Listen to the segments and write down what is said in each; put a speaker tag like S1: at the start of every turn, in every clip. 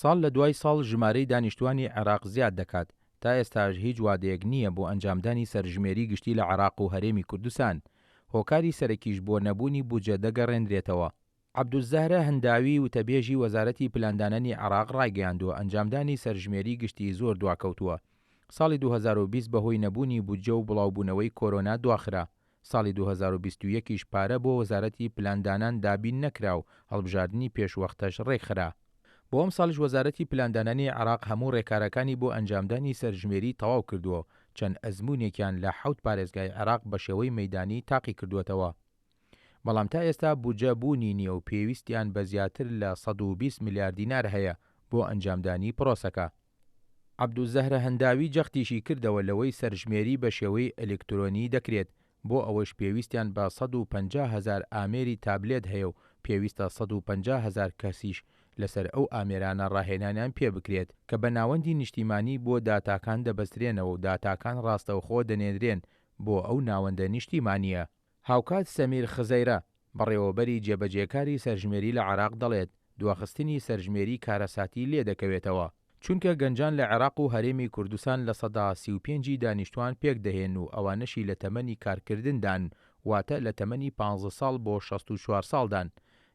S1: ساڵ لە دوای ساڵ ژمارەی دانیشتوانی عێراق زیاد دەکات، تا ئێستاش هیچ وادەیەک نییە بۆ ئەنجامدانی سەرژمێری گشتی لە عێراق و هەرێمی کوردستان، هۆکاری سەرەکیش بۆ نەبوونی بودجە دەگەڕێنرێتەوە. عەبدولزەهرە هنداوی وتەبێژی وەزارەتی پلاندانانی عێراق ڕایگەیاندووە، ئەنجامدانی سەرژمێری گشتی زۆر دواکەوتووە، ساڵی 2020 بەهۆی نەبوونی بودجە و بڵاوبوونەوەی کۆرۆنا دواخرا، ساڵی 2021 یش پارە بۆ وەزارەتی پلاندانان دابین نەکرا و هەڵبژاردنی پێشوەختەش ڕێکخرا. بۆ ئەمساڵیش وەزارەتی پلاندانانی عێراق هەموو ڕێکارەکانی بۆ ئەنجامدانی سەرژمێری تەواو کردووە و چەند ئەزموونێکیان لە حەوت پارێزگای عێراق بەشێوەی مەیدانی تاقیکردووەتەوە. بەڵام تا ئێستا بودجە بوونی نییە و پێویستیان بە زیاتر لە 120 ملیار دینار هەیە بۆ ئەنجامدانی پرۆسەکە. عەبدولزەهرە هەنداوی جەختیشی کردەوە لەوەی سەرژمێری بە شێوەی ئەلکترۆنی دەکرێت، بۆ ئەوەش پێویستیان بە 150 هەزار ئامێری تابلێت هەیە و پێویستە 150 هەزار کەسیش لەسەر ئەو ئامێرانە ڕاهێنانیان پێبکرێت کە بە ناوەندی نیشتیمانی بۆ داتاکان دەبەسترێنەوە و داتاکان ڕاستەوخۆ دەنێررێن بۆ ئەو ناوەندە نیشتیمانییە. هاوکات سەمیر خزەیرە، بەڕێوەبەری جێبەجێکاری سەرژمێری لە عێراق دەڵێت، دواخستنی سەرژمێری کارەساتی لێدەکەوێتەوە، چونکە گەنجان لە عێراق و هەرێمی کوردستان 35% ی دانیشتوان پێکدەهێن و ئەوانەشی لە تەمەنی کارکردندان واتە لە تەمەنی 15 ساڵ بۆ 64 ساڵدان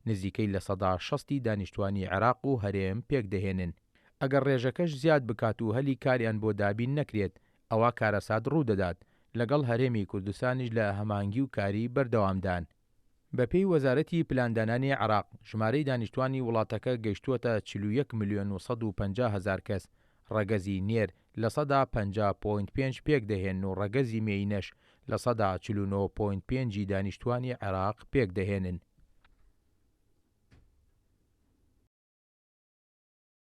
S1: نزیکەی 60% ی دانیشتوانی عێراق و هەرێم پێکدەهێنن. ئەگەر ڕێژەکەش زیاد بکات و هەلی کاریان بۆ دابین نەکرێت ئەوا کارەسات ڕوودەدات، لەگەڵ هەرێمی کوردستانیش لە هەماهەنگی و کاری بەردەوامدان. بەپێی وەزارەتی پلاندانانی عێراق، ژمارەی دانیشتوانی وڵاتەکە گەیشتووەتە 41 ملیۆن و 150 هەزار کەس، ڕەگەزی نێر 50.5% پێکدەهێنن و ڕەگەزی مێینەش 49.5% ی دانیشتوانی عێراق پێکدەهێنن.